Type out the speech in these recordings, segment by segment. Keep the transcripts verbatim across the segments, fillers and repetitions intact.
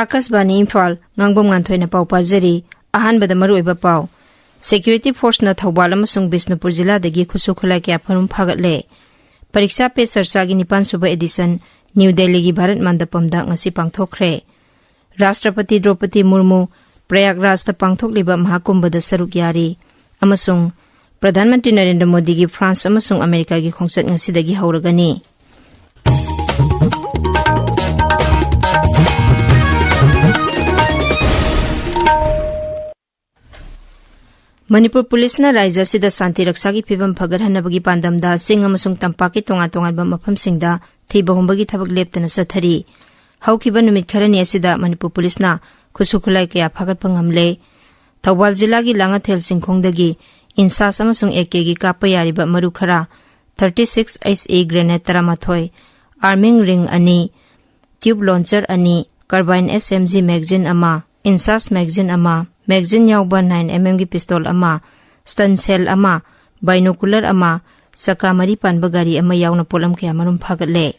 ꯑꯥꯀꯥꯁꯕꯥꯅꯤ ꯏꯝꯐꯥꯜ, ꯉꯥꯡꯕꯝ ꯉꯥꯟꯊꯣꯏꯅ ꯄꯥꯎ ꯄꯥꯖꯔꯤ꯫ ꯑꯍꯥꯟꯕꯗ ꯃꯔꯨꯑꯣꯏꯕ ꯄꯥꯎ꯫ Security Forceꯅ ꯊꯧꯕꯥꯜ ꯑꯃꯁꯨꯡ ꯕꯤꯁꯅꯨꯄꯨꯔ ꯖꯤꯂꯥꯗꯒꯤ ꯈꯨꯠꯁꯨ ꯈꯨꯠꯂꯥꯏ ꯀꯌꯥ ꯐꯥꯔꯝ ꯐꯥꯒꯠꯂꯦ꯫ ꯄꯔꯤꯛꯁꯥ ꯄꯦ ꯆꯔꯆꯥꯒꯤ ꯅꯤꯄꯥꯟ ꯁꯨꯕ edition ꯅ꯭ꯌꯨ ꯗꯦꯜꯂꯤꯒꯤ ꯚꯥꯔꯠ ꯃꯟꯗꯄꯝꯗ ꯉꯁꯤ ꯄꯥꯡꯊꯣꯛꯈ꯭ꯔꯦ꯫ ꯔꯥꯁꯇ꯭ꯔꯄꯇꯤ ꯗ꯭ꯔꯧꯄꯗꯤ ꯃꯨꯔꯃꯨ ꯄ꯭ꯔꯌꯥꯒꯔꯥꯖꯇ ꯄꯥꯡꯊꯣꯛꯂꯤꯕ ꯃꯍꯥꯀꯨꯝꯚꯗ ꯁꯔꯨꯛ ꯌꯥꯔꯤ꯫ ꯑꯃꯁꯨꯡ ꯄ꯭ꯔꯙꯥꯟ ꯃꯟꯇ꯭ꯔꯤ ꯅꯔꯦꯟꯗ꯭ꯔ ꯃꯣꯗꯤꯒꯤ ꯐ꯭ꯔꯥꯟꯁ ꯑꯃꯁꯨꯡ ꯑꯃꯦꯔꯤꯀꯥꯒꯤ ꯈꯣꯡꯆꯠ ꯉꯁꯤꯗꯒꯤ ꯍꯧꯔꯒꯅꯤ꯫ ꯃꯅꯤꯄꯨꯔ ꯄꯨꯂꯤꯁꯅ ꯔꯥꯖ꯭ꯌ ꯑꯁꯤꯗ ꯁꯥꯟꯇꯤ ꯔꯛꯁꯥꯒꯤ ꯐꯤꯕꯝ ꯐꯒꯠꯍꯟꯅꯕꯒꯤ ꯄꯥꯟꯗꯝꯗ ꯆꯤꯡ ꯑꯃꯁꯨꯡ ꯇꯝꯄꯥꯛꯀꯤ ꯇꯣꯉꯥꯟ ꯇꯣꯉꯥꯟꯕ ꯃꯐꯝꯁꯤꯡꯗ ꯊꯤꯕ ꯍꯨꯝꯕꯒꯤ ꯊꯕꯛ ꯂꯦꯞꯇꯅ ꯆꯠꯊꯔꯤ꯫ ꯍꯧꯈꯤꯕ ꯅꯨꯃꯤꯠ ꯈꯔꯅꯤ ꯑꯁꯤꯗ ꯃꯅꯤꯄꯨꯔ ꯄꯨꯂꯤꯁꯅ ꯈꯨꯠꯁꯨ ꯈꯨꯠꯂꯥꯏ ꯀꯌꯥ ꯐꯥꯒꯠꯄ ꯉꯝꯂꯦ꯫ ꯊꯧꯕꯥꯜ ꯖꯤꯂꯥꯒꯤ ꯂꯥꯡꯉꯊꯦꯜ ꯆꯤꯡꯈꯣꯡꯗꯒꯤ ꯏꯟꯁꯥꯁ ꯑꯃꯁꯨꯡ ꯑꯦ ꯀꯦꯒꯤ ꯀꯥꯞꯄ ꯌꯥꯔꯤꯕ ꯃꯔꯨ ꯈꯔ, thirty six H E grenade ꯇꯔꯥꯃꯥꯊꯣꯏ, arming ring ꯑꯅꯤ, tube launcher ꯑꯅꯤ, carbine S M G magazine ꯑꯃ, ꯏꯟꯁꯥꯁ magazine ꯑꯃ, magazine ꯌꯥꯎꯕ nine M M ꯒꯤ pistol ꯑꯃ, stun shell ꯑꯃ, binocular ꯑꯃ, ꯆꯀꯥ ꯃꯔꯤ ꯄꯥꯟꯕ ꯒꯥꯔꯤ ꯑꯃ ꯌꯥꯎꯅ ꯄꯣꯠꯂꯝ ꯀꯌꯥ ꯃꯔꯨꯝ ꯐꯥꯒꯠꯂꯦ꯫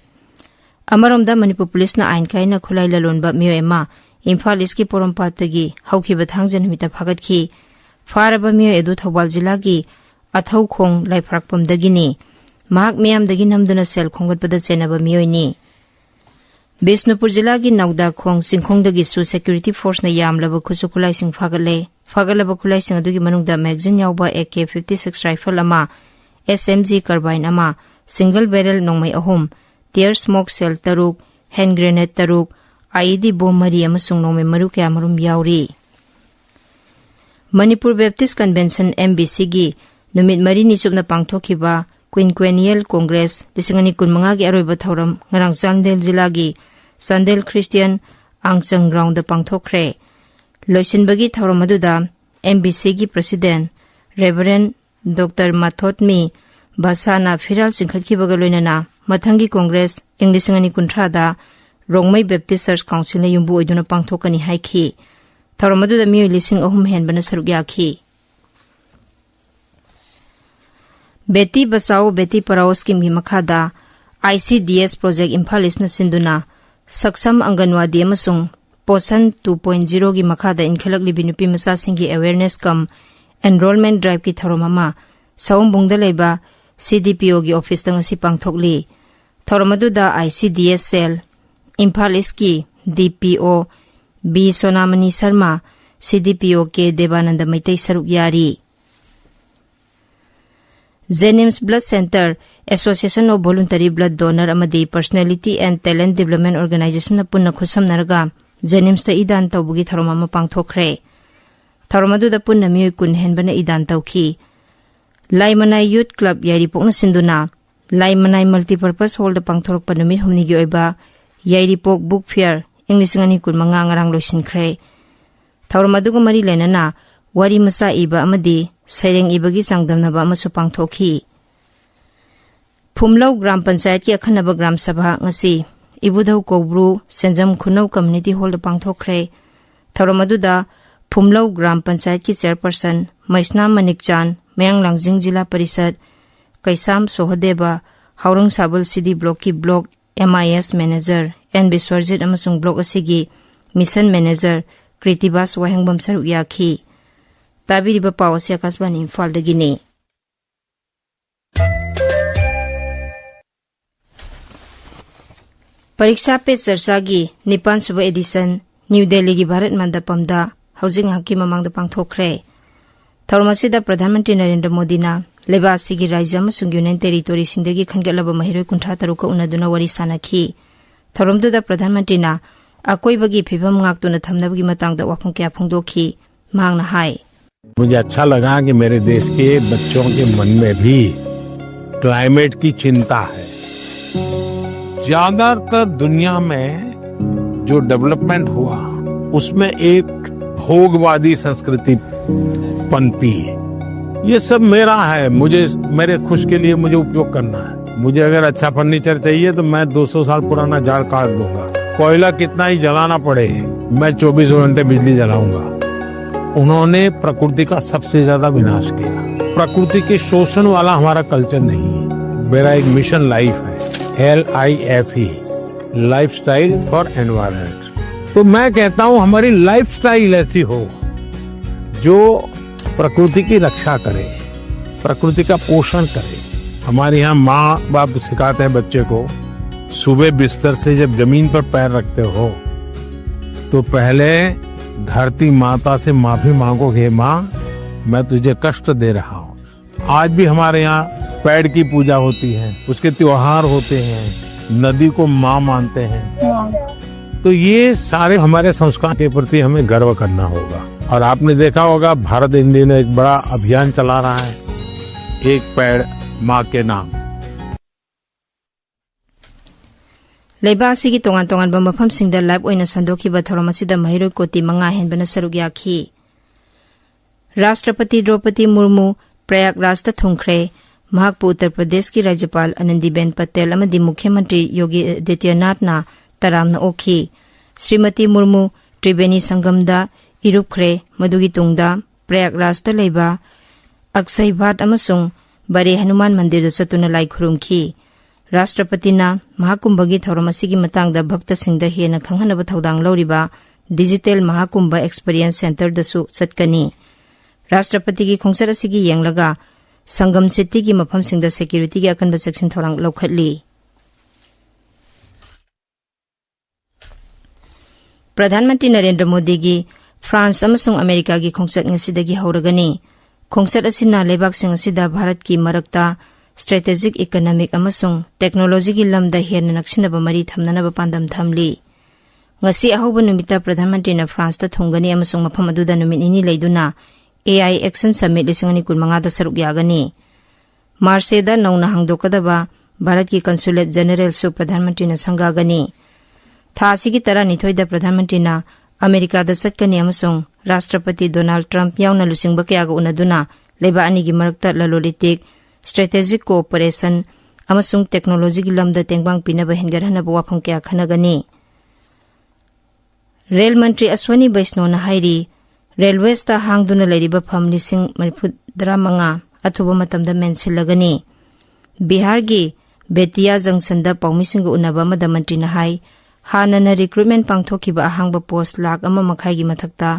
ꯑꯃꯔꯣꯝꯗ ꯃꯅꯤꯄꯨꯔ ꯄꯨꯂꯤꯁꯅ ꯑꯥꯏꯟ ꯀꯥꯏꯅ ꯈꯨꯠꯂꯥꯏ ꯂꯂꯣꯟꯕ ꯃꯤꯑꯣꯏ ꯑꯃ ꯏꯝꯐꯥꯜ ꯏꯁꯀꯤ ꯄꯣꯔꯣꯝꯄꯥꯠꯇꯒꯤ ꯍꯧꯈꯤꯕ ꯊꯥꯡꯖ ꯅꯨꯃꯤꯠꯇ ꯐꯥꯒꯠꯈꯤ꯫ ꯐꯥꯔꯕ ꯃꯤꯑꯣꯏ ꯑꯗꯨ ꯊꯧꯕꯥꯜ ꯖꯤꯂꯥꯒꯤ ꯑꯊꯧꯈꯣꯡ ꯂꯥꯏꯐꯔꯛꯄꯝꯗꯒꯤꯅꯤ꯫ ꯃꯍꯥꯛ ꯃꯤꯌꯥꯝꯗꯒꯤ ꯅꯝꯗꯨꯅ ꯁꯦꯜ ꯈꯣꯝꯒꯠꯄꯗ ꯆꯦꯟꯅꯕ ꯃꯤꯑꯣꯏꯅꯤ꯫ ꯕꯤꯁꯅꯨꯄꯨꯔ ꯖꯤꯂꯥꯒꯤ ꯅꯧꯗꯥꯈꯣꯡ ꯆꯤꯡꯈꯣꯡꯗꯒꯤꯁꯨ Security Forceꯅ ꯌꯥꯝꯂꯕ ꯈꯨꯠꯁꯨ ꯈꯨꯠꯂꯥꯏꯁꯤꯡ ꯐꯥꯒꯠꯂꯦ꯫ ꯐꯥꯒꯠꯂꯕ ꯈꯨꯠꯂꯥꯏꯁꯤꯡ ꯑꯗꯨꯒꯤ ꯃꯅꯨꯡꯗ magazine ꯌꯥꯎꯕ A K fifty six rifle ꯑꯃ, S M G carbine ꯑꯃ, single barrel ꯅꯣꯡꯃꯩ ꯑꯍꯨꯝ, tear smoke shell ꯇꯔꯨꯛ, hand grenade ꯇꯔꯨꯛ, I E D bomb ꯃꯔꯤ ꯑꯃꯁꯨꯡ ꯅꯣꯡꯃꯩ ꯃꯔꯨ ꯀꯌꯥꯃꯔꯨꯝ ꯌꯥꯎꯔꯤ꯫ Manipur Baptist Convention, M B Cꯒꯤ ꯅꯨꯃꯤꯠ ꯃꯔꯤꯅꯤ ꯆꯨꯞꯅ ꯄꯥꯡꯊꯣꯛꯈꯤꯕ Quinquennial Congress ꯂꯤꯁꯤꯡ ꯑꯅꯤ ꯀꯨꯟꯃꯉꯥꯒꯤ ꯑꯔꯣꯏꯕ ꯊꯧꯔꯝ ꯉꯔꯥꯡ ꯆꯥꯟꯗꯦꯜ ꯖꯤꯂꯥꯒꯤ ꯆꯥꯟꯗꯦꯜ Christian ꯑꯥꯡꯆꯪ groundꯗ ꯄꯥꯡꯊꯣꯛꯈ꯭ꯔꯦ꯫ ꯂꯣꯏꯁꯤꯟꯕꯒꯤ ꯊꯧꯔꯝ ꯑꯗꯨꯗ M B Cꯒꯤ President Reverend Doctor ꯃꯥꯊꯣꯠꯃꯤ ꯕꯁꯥꯅ ꯐꯤꯔꯥꯜ ꯆꯤꯡꯈꯠꯈꯤꯕꯒ ꯂꯣꯏꯅꯅ ꯃꯊꯪꯒꯤ Congress ꯏꯪ ꯂꯤꯁꯤꯡ ꯑꯅꯤ ꯀꯨꯟꯊ꯭ꯔꯥꯗ ꯔꯣꯡꯃꯩ Baptist Church Councilꯅ ꯌꯨꯝꯕꯨ ꯑꯣꯏꯗꯨꯅ ꯄꯥꯡꯊꯣꯛꯀꯅꯤ ꯍꯥꯏꯈꯤ꯫ ꯊꯧꯔꯝ ꯑꯗꯨꯗ ꯃꯤꯑꯣꯏ ꯂꯤꯁꯤꯡ ꯑꯍꯨꯝ ꯍꯦꯟꯕꯅ ꯁꯔꯨꯛ ꯌꯥꯈꯤ꯫ ꯕꯦꯇꯤ ꯕꯆꯥꯎ ꯕꯦꯇꯤ ꯄꯔꯥꯎ schemeꯒꯤ ꯃꯈꯥꯗ I C D S project Imphal ꯏꯁꯅ ꯁꯤꯟꯗꯨꯅ ꯁꯛꯁꯝ ꯑꯪꯒꯟꯋꯥꯗꯤ ꯑꯃꯁꯨꯡ ꯄꯣꯁꯟ ꯇꯨ ꯄꯣꯏꯟ ꯖꯤꯔꯣꯒꯤ ꯃꯈꯥꯗ ꯏꯟꯈꯠꯂꯛꯂꯤꯕꯤ ꯅꯨꯄꯤ ꯃꯆꯥꯁꯤꯡꯒꯤ awareness cum enrollment driveꯀꯤ ꯊꯧꯔꯝ ꯑꯃ ꯁꯑꯣꯝꯕꯨꯡꯗ ꯂꯩꯕ CDPOꯒꯤ officeꯇ ꯉꯁꯤ ꯄꯥꯡꯊꯣꯛꯂꯤ꯫ ꯊꯧꯔꯝ ꯑꯗꯨꯗ ICDS cell ꯏꯝꯐꯥꯜ ꯏꯁꯀꯤ DPO B ꯁꯣꯅꯥꯃꯅꯤ Sharma, CDPO K ꯗꯦꯕꯥꯅꯟꯗ Meitei ꯁꯔꯨꯛ ꯌꯥꯔꯤ꯫ Jenims Blood Center, Association of Voluntary Blood Donor ꯑꯃꯗꯤ Personality and Talent Development Organizationꯅ ꯄꯨꯟꯅ ꯈꯨꯠꯁꯝꯅꯔꯒ ꯖꯦꯅꯤꯝꯁꯇ ꯏ ꯗꯥꯟ ꯇꯧꯕꯒꯤ ꯊꯧꯔꯝ ꯑꯃ ꯄꯥꯡꯊꯣꯛꯈ꯭ꯔꯦ꯫ ꯊꯧꯔꯝ ꯑꯗꯨꯗ ꯄꯨꯟꯅ ꯃꯤꯑꯣꯏ ꯀꯨꯟ ꯍꯦꯟꯕꯅ ꯏ ꯗꯥꯟ ꯇꯧꯈꯤ꯫ ꯂꯥꯏꯃꯅꯥꯏ Youth Club ꯌꯥꯏꯔꯤꯄꯣꯛꯅ ꯁꯤꯟꯗꯨꯅ ꯂꯥꯏꯃꯅꯥꯏ Multipurpose Hallꯗ ꯄꯥꯡꯊꯣꯔꯛꯄ ꯅꯨꯃꯤꯠ ꯍꯨꯝꯅꯤꯒꯤ ꯑꯣꯏꯕ ꯌꯥꯏꯔꯤꯄꯣꯛ Book Fair ꯏꯪ ꯂꯤꯁꯤꯡ ꯑꯅꯤ ꯀꯨꯟꯃꯉꯥ ꯉꯔꯥꯡ ꯂꯣꯏꯁꯤꯟꯈ꯭ꯔꯦ꯫ ꯊꯧꯔꯝ ꯑꯗꯨꯒ ꯃꯔꯤ ꯂꯩꯅꯅ ꯋꯥꯔꯤ ꯃꯆꯥ ꯏꯕ ꯑꯃꯗꯤ ꯁꯩꯔꯦꯡ ꯏꯕꯒꯤ ꯆꯥꯡꯗꯝꯅꯕ ꯑꯃꯁꯨ ꯄꯥꯡꯊꯣꯛꯈꯤ꯫ ꯐꯨꯝꯂꯧ ꯒ꯭ꯔꯥꯝ ꯄꯟꯆꯥꯌꯠꯀꯤ ꯑꯈꯟꯅꯕ ꯒ꯭ꯔꯥꯝ ꯁꯚꯥ ꯉꯁꯤ ꯏꯕꯨꯙꯧ ꯀꯧꯕ꯭ꯔꯨ ꯁꯦꯟꯖꯝ ꯈꯨꯅꯧ Community Hallꯗ ꯄꯥꯡꯊꯣꯛꯈ꯭ꯔꯦ꯫ ꯊꯧꯔꯝ ꯑꯗꯨꯗ ꯐꯨꯝꯂꯧ ꯒ꯭ꯔꯥꯝ ꯄꯟꯆꯥꯌꯠꯀꯤ chairperson ꯃꯩꯁꯅꯥꯝ ꯃꯅꯤꯛꯆꯥꯟ, ꯃꯌꯥꯡ ꯂꯥꯡꯖꯤꯡ ꯖꯤꯂꯥ ꯄꯔꯤꯁꯠ, ꯀꯩꯁꯥꯝ ꯁꯣꯍꯗꯦꯕ, ꯍꯥꯎꯔꯪ ꯁꯥꯕꯜ CD blockꯀꯤ block MIS manager N ꯕꯤꯁ꯭ꯋꯔꯖꯤꯠ ꯑꯃꯁꯨꯡ block ꯑꯁꯤꯒꯤ mission manager ꯀ꯭ꯔꯤꯇꯤꯕꯥꯁ ꯋꯥꯍꯦꯡꯕꯝ ꯁꯔꯨꯛ ꯌꯥꯈꯤ꯫ ꯇꯥꯕꯤꯔꯤꯕ ꯄꯥꯎ ꯑꯁꯤ ꯑꯀꯥꯁꯕꯥꯅꯤ ꯏꯝꯐꯥꯜꯗꯒꯤꯅꯤ꯫ ꯄꯔꯤꯛꯁꯥ ꯄꯦ ꯆꯔꯆꯥꯒꯤ ꯅꯤꯄꯥꯟ ꯁꯨꯕ edition ꯅ꯭ꯌꯨ ꯗꯦꯜꯂꯤꯒꯤ ꯚꯥꯔꯠ ꯃꯟꯗꯄꯝꯗ ꯍꯧꯖꯤꯛ ꯉꯥꯏꯍꯥꯛꯀꯤ ꯃꯃꯥꯡꯗ ꯄꯥꯡꯊꯣꯛꯈ꯭ꯔꯦ꯫ ꯊꯧꯔꯝ ꯑꯁꯤꯗ ꯄ꯭ꯔꯙꯥꯟ ꯃꯟꯇ꯭ꯔꯤ ꯅꯔꯦꯟꯗ꯭ꯔ ꯃꯣꯗꯤꯅ ꯂꯩꯕꯥꯛ ꯑꯁꯤꯒꯤ ꯔꯥꯖ꯭ꯌ ꯑꯃꯁꯨꯡ ꯌꯨꯅꯤꯌꯟ ꯇꯦꯔꯤꯇꯣꯔꯤꯁꯤꯡꯗꯒꯤ ꯈꯟꯒꯠꯂꯕ ꯃꯍꯩꯔꯣꯏ ꯀꯨꯟꯊ꯭ꯔꯥ ꯇꯔꯨꯛꯀ ꯎꯅꯗꯨꯅ ꯋꯥꯔꯤ ꯁꯥꯅꯈꯤ꯫ ꯊꯧꯔꯝꯗꯨꯗ ꯄ꯭ꯔꯙꯥꯟ ꯃꯟꯇ꯭ꯔꯤꯅ ꯑꯀꯣꯏꯕꯒꯤ ꯐꯤꯕꯝ ꯉꯥꯛꯇꯨꯅ ꯊꯝꯅꯕꯒꯤ ꯃꯇꯥꯡꯗ ꯋꯥꯐꯝ ꯀꯌꯥ ꯐꯣꯡꯗꯣꯛꯈꯤ꯫ ꯃꯍꯥꯛꯅ ꯍꯥꯏ, मुझे अच्छा लगा कि मेरे देश के बच्चों के मन में भी क्लाइमेट की चिंता है। ज्यादातर दुनिया में जो डेवलपमेंट हुआ, उसमें एक भोगवादी संस्कृति पनपी है। ये सब मेरा है, मुझे, मेरे खुश के लिए मुझे उपयोग करना है। मुझे अगर अच्छा फर्नीचर चाहिए तो मैं दो सौ साल पुराना झाड़ काट दूंगा। कोयला कितना ही जलाना पड़े, मैं चौबीसों घंटे बिजली जलाऊंगा। उन्होंने प्रकृति का सबसे ज्यादा विनाश किया। प्रकृति के शोषण वाला हमारा कल्चर नहीं है। मेरा एक मिशन लाइफ है, LIFE, Lifestyle for Environment। तो मैं कहता हूं, हमारी लाइफस्टाइल ऐसी हो जो प्रकृति की रक्षा करे, प्रकृति का पोषण करे। हमारे यहाँ माँ बाप सिखाते हैं बच्चे को, सुबह बिस्तर से जब जमीन पर पैर रखते हो तो पहले धरती माता से माफी मांगो कि "हे माँ, मैं तुझे कष्ट दे रहा हूँ।" आज भी हमारे यहाँ पेड़ की पूजा होती है, उसके त्योहार होते हैं, नदी को माँ मानते हैं। तो ये सारे हमारे संस्कार के प्रति हमें गर्व करना होगा। और आपने देखा होगा, भारत इंडिया ने एक बड़ा अभियान चला रहा है, एक पेड़ माँ के नाम। ꯂꯩꯕꯥꯛ ꯑꯁꯤꯒꯤ ꯇꯣꯉꯥꯟ ꯇꯣꯉꯥꯟꯕ ꯃꯐꯝꯁꯤꯡꯗ ꯂꯥꯏꯚ ꯑꯣꯏꯅ ꯁꯟꯗꯣꯛꯈꯤꯕ ꯊꯧꯔꯝ ꯑꯁꯤꯗ ꯃꯍꯩꯔꯣꯏ ꯀꯣꯇꯤ ꯃꯉꯥ ꯍꯦꯟꯕꯅ ꯁꯔꯨꯛ ꯌꯥꯈꯤ꯫ ꯔꯥꯁꯇ꯭ꯔꯄꯇꯤ ꯗ꯭ꯔꯧꯄꯗꯤ ꯃꯨꯔꯃꯨ ꯄ꯭ꯔꯌꯥꯒꯔꯥꯖꯇ ꯊꯨꯡꯈ꯭ꯔꯦ꯫ ꯃꯍꯥꯛꯄꯨ ꯎꯠꯇꯔ ꯄ꯭ꯔꯗꯦꯁꯀꯤ ꯔꯥꯖ꯭ꯌꯄꯥꯜ ꯑꯅꯟꯗꯤꯕꯦꯟ ꯄꯇꯦꯜ ꯑꯃꯗꯤ ꯃꯨꯈ꯭ꯌ ꯃꯟꯇ꯭ꯔꯤ ꯌꯣꯒꯤ ꯑꯗꯤꯇ꯭ꯌꯅꯥꯊꯅ ꯇꯔꯥꯝꯅ ꯑꯣꯛꯈꯤ꯫ ꯁ꯭ꯔꯤꯃꯇꯤ ꯃꯨꯔꯃꯨ ꯇ꯭ꯔꯤꯕꯦꯅꯤ ꯁꯪꯒꯝꯗ ꯏꯔꯨꯞꯈ꯭ꯔꯦ꯫ ꯃꯗꯨꯒꯤ ꯇꯨꯡꯗ ꯄ꯭ꯔꯌꯥꯒꯔꯥꯖꯇ ꯂꯩꯕ ꯑꯛꯁꯩ ꯚꯥꯠ ꯑꯃꯁꯨꯡ ꯕꯔꯦ ꯍꯅꯨꯃꯥꯟ ꯃꯟꯗꯤꯔꯗ ꯆꯠꯇꯨꯅ ꯂꯥꯏ ꯈꯨꯔꯨꯝꯈꯤ꯫ ꯔꯥꯁꯇ꯭ꯔꯄꯇꯤꯅ ꯃꯍꯥꯀꯨꯝꯚꯒꯤ ꯊꯧꯔꯝ ꯑꯁꯤꯒꯤ ꯃꯇꯥꯡꯗ ꯚꯛꯇꯁꯤꯡꯗ ꯍꯦꯟꯅ ꯈꯪꯍꯟꯅꯕ ꯊꯧꯗꯥꯡ ꯂꯧꯔꯤꯕ ꯗꯤꯖꯤꯇꯦꯜ ꯃꯍꯥꯀꯨꯝꯚ ꯑꯦꯛꯁꯄꯤꯔꯤꯌꯦꯟꯁ ꯁꯦꯟꯇꯔꯗꯁꯨ ꯆꯠꯀꯅꯤ꯫ ꯔꯥꯁꯇ꯭ꯔꯄꯇꯤꯒꯤ ꯈꯣꯡꯆꯠ ꯑꯁꯤꯒꯤ ꯌꯦꯡꯂꯒ ꯁꯪꯒꯝ ꯁꯤꯇꯤꯒꯤ ꯃꯐꯝꯁꯤꯡꯗ ꯁꯦꯀ꯭ꯌꯨꯔꯤꯇꯤꯒꯤ ꯑꯀꯟꯕ ꯆꯦꯛꯁꯤꯟ ꯊꯧꯔꯥꯡ ꯂꯧꯈꯠꯂꯤ꯫ ꯄ꯭ꯔꯙꯥꯟ ꯃꯟꯇ꯭ꯔꯤ ꯅꯔꯦꯟꯗ꯭ꯔ ꯃꯣꯗꯤꯒꯤ ꯐ꯭ꯔꯥꯟꯁ ꯑꯃꯁꯨꯡ ꯑꯃꯦꯔꯤꯀꯥꯒꯤ ꯈꯣꯡꯆꯠ ꯉꯁꯤꯗꯒꯤ ꯍꯧꯔꯒꯅꯤ꯫ ꯈꯣꯡꯆꯠ ꯑꯁꯤꯅ ꯂꯩꯕꯥꯛꯁꯤꯡ ꯑꯁꯤꯗ ꯚꯥꯔꯠꯀꯤ ꯃꯔꯛꯇ ꯁ꯭ꯇ꯭ꯔꯦꯇꯦꯖꯤꯛ, ꯏꯀꯅꯣꯃꯤꯛ ꯑꯃꯁꯨꯡ ꯇꯦꯛꯅꯣꯂꯣꯖꯤꯒꯤ ꯂꯝꯗ ꯍꯦꯟꯅ ꯅꯛꯁꯤꯟꯅꯕ ꯃꯔꯤ ꯊꯝꯅꯅꯕ ꯄꯥꯟꯗꯝ ꯊꯝꯂꯤ꯫ ꯉꯁꯤ ꯑꯍꯧꯕ ꯅꯨꯃꯤꯠꯇ ꯄ꯭ꯔꯙꯥꯟ ꯃꯟꯇ꯭ꯔꯤꯅ ꯐ꯭ꯔꯥꯟꯁꯇ ꯊꯨꯡꯒꯅꯤ ꯑꯃꯁꯨꯡ ꯃꯐꯝ ꯑꯗꯨꯗ ꯅꯨꯃꯤꯠ ꯅꯤꯅꯤ ꯂꯩꯗꯨꯅ ꯑꯦ ꯑꯥꯏ ꯑꯦꯛꯁꯟ ꯁꯃꯤꯠ ꯂꯤꯁꯤꯡ ꯑꯅꯤ ꯀꯨꯟꯃꯉꯥꯗ ꯁꯔꯨꯛ ꯌꯥꯒꯅꯤ꯫ ꯃꯥꯔꯁꯦꯗ ꯅꯧꯅ ꯍꯥꯡꯗꯣꯛꯀꯗꯕ ꯚꯥꯔꯠꯀꯤ ꯀꯟꯁꯨꯂꯦꯠ ꯖꯦꯅꯦꯔꯦꯜꯁꯨ ꯄ꯭ꯔꯙꯥꯟ ꯃꯟꯇ꯭ꯔꯤꯅ ꯁꯪꯒꯥꯒꯅꯤ꯫ ꯊꯥ ꯑꯁꯤꯒꯤ ꯇꯔꯥꯅꯤꯊꯣꯏꯗ ꯄ꯭ꯔꯙꯥꯟ ꯃꯟꯇ꯭ꯔꯤꯅ ꯑꯃꯦꯔꯤꯀꯥꯗ ꯆꯠꯀꯅꯤ ꯑꯃꯁꯨꯡ ꯔꯥꯁꯇ꯭ꯔꯄꯇꯤ ꯗꯣꯅꯥꯜꯗ ꯇ꯭ꯔꯝꯞ ꯌꯥꯎꯅ ꯂꯨꯆꯤꯡꯕ ꯀꯌꯥꯒ ꯎꯅꯗꯨꯅ ꯂꯩꯕꯥꯛ ꯑꯅꯤꯒꯤ ꯃꯔꯛꯇ ꯂꯂꯣꯟ ꯏꯇꯤꯛ, ꯁ꯭ꯇ꯭ꯔꯦꯇꯦꯖꯤꯛ ꯀꯣꯑꯣꯄꯔꯦꯁꯟ ꯑꯃꯁꯨꯡ ꯇꯦꯛꯅꯣꯂꯣꯖꯤꯒꯤ ꯂꯝꯗ ꯇꯦꯡꯕꯥꯡ ꯄꯤꯅꯕ ꯍꯦꯟꯒꯠꯍꯟꯅꯕ ꯋꯥꯐꯝ ꯀꯌꯥ ꯈꯟꯅꯒꯅꯤ꯫ ꯔꯦꯜ ꯃꯟꯇ꯭ꯔꯤ ꯑꯁ꯭ꯋꯅꯤ ꯕꯩꯁꯅꯣꯅ ꯍꯥꯏꯔꯤ, ꯔꯦꯜꯋꯦꯁꯇ ꯍꯥꯡꯗꯨꯅ ꯂꯩꯔꯤꯕ ꯐꯝ ꯂꯤꯁꯤꯡ ꯃꯔꯤꯐꯨꯇꯔꯥ ꯃꯉꯥ ꯑꯊꯨꯕ ꯃꯇꯝꯗ ꯃꯦꯟꯁꯤꯜꯂꯒꯅꯤ꯫ ꯕꯤꯍꯥꯔꯒꯤ ꯕꯦꯇꯤꯌꯥ ꯖꯪꯁꯟꯗ ꯄꯥꯎꯃꯤꯁꯤꯡꯒ ꯎꯅꯕ ꯑꯃꯗ ꯃꯟꯇ꯭ꯔꯤꯅ ꯍꯥꯏ, ꯍꯥꯟꯅꯅ ꯔꯤꯀ꯭ꯔꯨꯠꯃꯦꯟ ꯄꯥꯡꯊꯣꯛꯈꯤꯕ ꯑꯍꯥꯡꯕ ꯄꯣꯁ ꯂꯥꯈ ꯑꯃ ꯃꯈꯥꯏꯒꯤ ꯃꯊꯛꯇ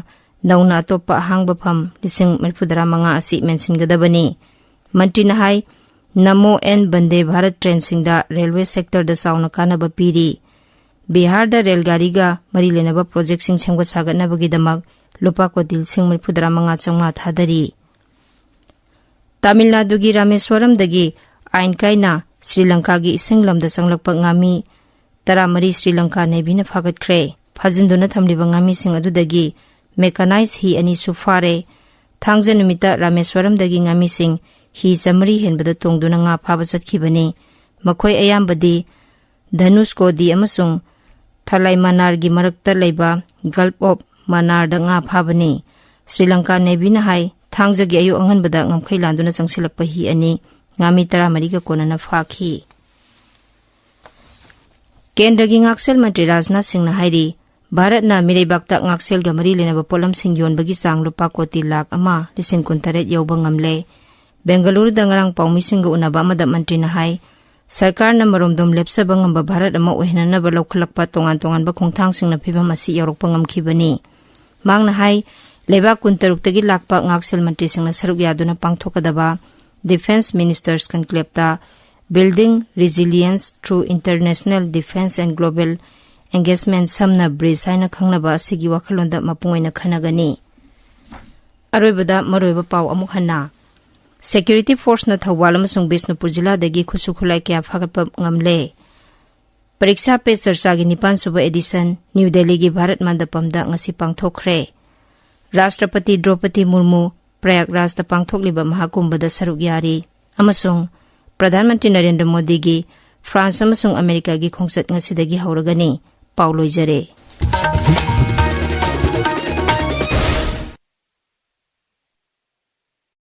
ꯅꯧꯅ ꯑꯇꯣꯞꯄ ꯑꯍꯥꯡꯕ ꯐꯝ ꯂꯤꯁꯤꯡ ꯃꯔꯤꯐꯨꯇꯔꯥ ꯃꯉꯥ ꯑꯁꯤ ꯃꯦꯟꯁꯤꯟꯒꯗꯕꯅꯤ꯫ ꯃꯟꯇ꯭ꯔꯤꯅ ꯍꯥꯏ, ꯅꯃꯣ ꯑꯦꯟ ꯕꯟꯗꯦ ꯚꯥꯔꯠ ꯇ꯭ꯔꯦꯟꯁꯤꯡꯗ ꯔꯦꯜꯋꯦ ꯁꯦꯛꯇꯔꯗ ꯆꯥꯎꯅ ꯀꯥꯟꯅꯕ ꯄꯤꯔꯤ꯫ ꯕꯤꯍꯥꯔꯗ ꯔꯦꯜ ꯒꯥꯔꯤꯒ ꯃꯔꯤ ꯂꯩꯅꯕ ꯄ꯭ꯔꯣꯖꯦꯛꯁꯤꯡ ꯁꯦꯝꯒꯠ ꯁꯥꯒꯠꯅꯕꯒꯤꯗꯃꯛ ꯂꯨꯄꯥ ꯀꯣꯇꯤ ꯂꯤꯁꯤꯡ ꯃꯔꯤꯐꯨꯇꯔꯥ ꯃꯉꯥ ꯆꯥꯝꯃꯉꯥ ꯊꯥꯗꯔꯤ꯫ ꯇꯥꯃꯤꯜ ꯅꯥꯗꯨꯒꯤ ꯔꯥꯃꯦꯁ꯭ꯋꯔꯝꯗꯒꯤ ꯑꯥꯏꯟ ꯀꯥꯏꯅ ꯁ꯭ꯔꯤ ꯂꯪꯀꯥꯒꯤ ꯏꯁꯤꯡ ꯂꯝꯗ ꯆꯪꯂꯛꯄ ꯉꯥꯃꯤ ꯇꯔꯥꯃꯔꯤ ꯁ꯭ꯔꯤ ꯂꯪꯀꯥ ꯅꯦꯚꯤꯅ ꯐꯥꯒꯠꯈ꯭ꯔꯦ꯫ ꯐꯥꯖꯤꯟꯗꯨꯅ ꯊꯝꯂꯤꯕ ꯉꯥꯃꯤꯁꯤꯡ ꯑꯗꯨꯗꯒꯤ ꯃꯦꯀꯥꯅꯥꯏꯖ ꯍꯤ ꯑꯅꯤꯁꯨ ꯐꯥꯔꯦ꯫ ꯊꯥꯡꯖ ꯅꯨꯃꯤꯠꯇ ꯔꯥꯃꯦꯁ꯭ꯋꯔꯝꯗꯒꯤ ꯉꯥꯃꯤꯁꯤꯡ ꯍꯤ ꯆꯥꯃꯔꯤ ꯍꯦꯟꯕꯗ ꯇꯣꯡꯗꯨꯅ ꯉꯥ ꯐꯥꯕ ꯆꯠꯈꯤꯕꯅꯤ꯫ ꯃꯈꯣꯏ ꯑꯌꯥꯝꯕꯗꯤ ꯙꯅꯨꯁꯀꯣꯗꯤ ꯑꯃꯁꯨꯡ ꯊꯂꯥꯏꯃꯅꯥꯔꯒꯤ ꯃꯔꯛꯇ ꯂꯩꯕ ꯒꯜꯐ ꯑꯣꯐ ꯃꯅꯥꯔꯗ ꯉꯥ ꯐꯥꯕꯅꯤ꯫ ꯁ꯭ꯔꯤ ꯂꯪꯀꯥ ꯅꯦꯚꯤꯅ ꯍꯥꯏ, ꯊꯥꯡꯖꯒꯤ ꯑꯌꯨꯛ ꯑꯉꯟꯕꯗ ꯉꯝꯈꯩ ꯂꯥꯟꯗꯨꯅ ꯆꯪꯁꯤꯜꯂꯛꯄ ꯍꯤ ꯑꯅꯤ ꯉꯥꯃꯤ ꯇꯔꯥꯃꯔꯤꯒ ꯀꯣꯟꯅꯅ ꯐꯥꯈꯤ꯫ ꯀꯦꯟꯗ꯭ꯔꯒꯤ ꯉꯥꯛꯁꯦꯜ ꯃꯟꯇ꯭ꯔꯤ ꯔꯥꯖꯅꯥꯊ ꯁꯤꯡꯅ ꯍꯥꯏꯔꯤ, ꯚꯥꯔꯠꯅ ꯃꯤꯔꯩꯕꯥꯛꯇ ꯉꯥꯛꯁꯦꯜꯒ ꯃꯔꯤ ꯂꯩꯅꯕ ꯄꯣꯠꯂꯝꯁꯤꯡ ꯌꯣꯟꯕꯒꯤ ꯆꯥꯡ ꯂꯨꯄꯥ ꯀꯣꯇꯤ ꯂꯥꯈ ꯑꯃ ꯂꯤꯁꯤꯡ ꯀꯨꯟꯇꯔꯦꯠ ꯌꯧꯕ ꯉꯝꯂꯦ꯫ ꯕꯦꯡꯒꯂꯨꯔꯨꯗ ꯉꯔꯥꯡ ꯄꯥꯎꯃꯤꯁꯤꯡꯒ ꯎꯅꯕ ꯑꯃꯗ ꯃꯟꯇ꯭ꯔꯤꯅ ꯍꯥꯏ, ꯁꯔꯀꯥꯔꯅ ꯃꯔꯣꯝꯗꯣꯝ ꯂꯦꯞꯆꯕ ꯉꯝꯕ ꯚꯥꯔꯠ ꯑꯃ ꯑꯣꯏꯍꯟꯅꯅꯕ ꯂꯧꯈꯠꯂꯛꯄ ꯇꯣꯉꯥꯟ ꯇꯣꯉꯥꯟꯕ ꯈꯣꯡꯊꯥꯡꯁꯤꯡꯅ ꯐꯤꯚꯝ ꯑꯁꯤ ꯌꯧꯔꯛꯄ ꯉꯝꯈꯤꯕꯅꯤ꯫ ꯃꯍꯥꯛꯅ ꯍꯥꯏ, ꯂꯩꯕꯥꯛ ꯀꯨꯟꯇꯔꯨꯛꯇꯒꯤ ꯂꯥꯛꯄ ꯉꯥꯛꯁꯦꯜ ꯃꯟꯇ꯭ꯔꯤꯁꯤꯡꯅ ꯁꯔꯨꯛ ꯌꯥꯗꯨꯅ ꯄꯥꯡꯊꯣꯛꯀꯗꯕ Defence Ministers Conclaveꯇ Building Resilience Through International Defence and Global Engagement, ꯁꯝꯅ ꯕ꯭ꯔꯤꯖ ꯍꯥꯏꯅ ꯈꯪꯅꯕ ꯑꯁꯤꯒꯤ ꯋꯥꯈꯜꯂꯣꯟꯗ ꯃꯄꯨꯡ ꯑꯣꯏꯅ ꯈꯟꯅꯒꯅꯤ꯫ ꯑꯔꯣꯏꯕꯗ ꯃꯔꯨꯑꯣꯏꯕ ꯄꯥꯎ ꯑꯃꯨꯛ ꯍꯟꯅ꯫ Security Forceꯅ ꯊꯧꯕꯥꯜ ꯑꯃꯁꯨꯡ ꯕꯤꯁꯅꯨꯄꯨꯔ ꯖꯤꯂꯥꯗꯒꯤ ꯈꯨꯠꯁꯨ ꯈꯨꯠꯂꯥꯏ ꯀꯌꯥ ꯐꯥꯒꯠꯄ ꯉꯝꯂꯦ꯫ ꯄꯔꯤꯛꯁꯥ ꯄꯦ ꯆꯔꯆꯥꯒꯤ ꯅꯤꯄꯥꯟ ꯁꯨꯕ edition ꯅ꯭ꯌꯨ ꯗꯦꯜꯂꯤꯒꯤ ꯚꯥꯔꯠ ꯃꯟꯗꯄꯝꯗ ꯉꯁꯤ ꯄꯥꯡꯊꯣꯛꯈ꯭ꯔꯦ꯫ ꯔꯥꯁꯇ꯭ꯔꯄꯇꯤ ꯗ꯭ꯔꯧꯄꯗꯤ ꯃꯨꯔꯃꯨ ꯄ꯭ꯔꯌꯥꯒꯔꯥꯖꯇ ꯄꯥꯡꯊꯣꯛꯂꯤꯕ ꯃꯍꯥꯀꯨꯝꯚꯗ ꯁꯔꯨꯛ ꯌꯥꯔꯤ ꯑꯃꯁꯨꯡ ꯄ꯭ꯔꯙꯥꯟ ꯃꯟꯇ꯭ꯔꯤ ꯅꯔꯦꯟꯗ꯭ꯔ ꯃꯣꯗꯤꯒꯤ ꯐ꯭ꯔꯥꯟꯁ ꯑꯃꯁꯨꯡ ꯑꯃꯦꯔꯤꯀꯥꯒꯤ ꯈꯣꯡꯆꯠ ꯉꯁꯤꯗꯒꯤ ꯍꯧꯔꯒꯅꯤ꯫ ꯄꯥꯎ ꯂꯣꯏꯖꯔꯦ꯫